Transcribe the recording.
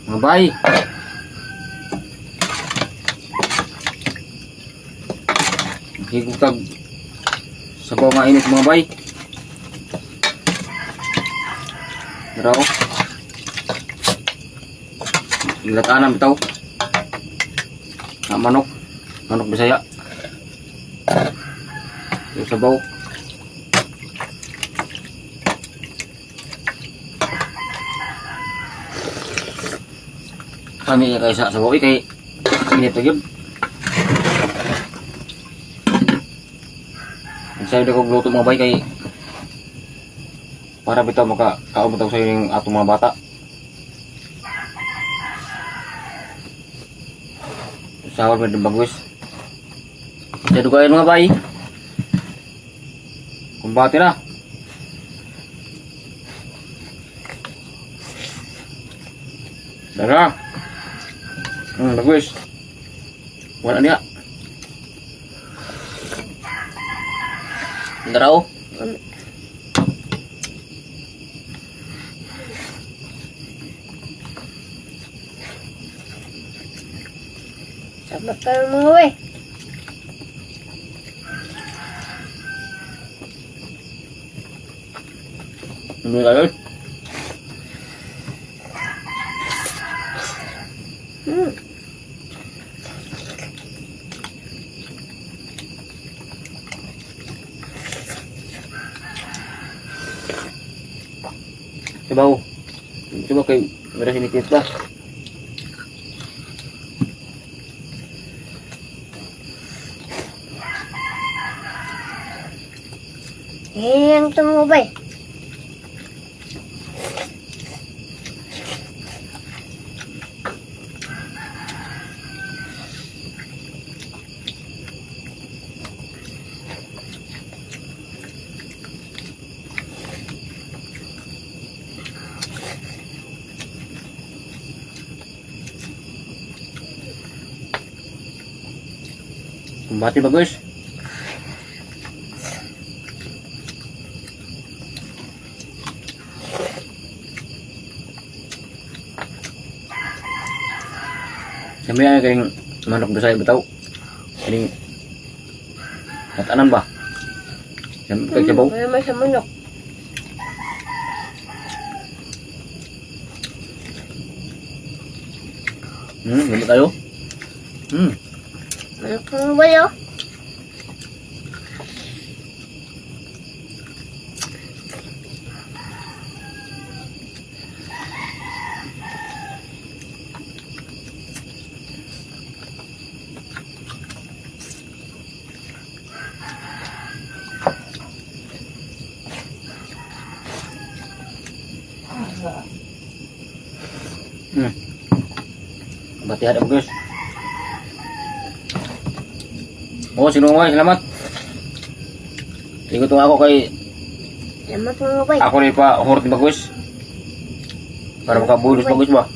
Mga bay. Higutag sabaw nga init, mga bay. Daraw. Inglataanan bitaw. Nga manok. Manok Bisaya. Yung sabaw. Kami kay sa sabaw eh, kay init na gyud. Sayo ko luto, mga bay, kay para bitaw maka kaon bitaw sayo ning atong mga bata. Sahur medyo bagus. Sa dugayan, mga bay. Kumbate na. Dara. Bagus. Wala niya. Dara oh. Sabak ka ng mga bay. Hindi kayo. Sabaw. Coba kay meron sinikit ba? Eh, ang tumubay. Kumbati bagus. Kami ay kayong manok Bisaya bitaw. Kining natanan ba? Kay sabaw. Wala man sa manok. Gamit tayo. Manok tumubay oh. Batihan bagus. Oh, sino nga, salamat. Tingko ako kay Salamat mga bay. ako rin pa hort bagus. Para makabulos bagus ba?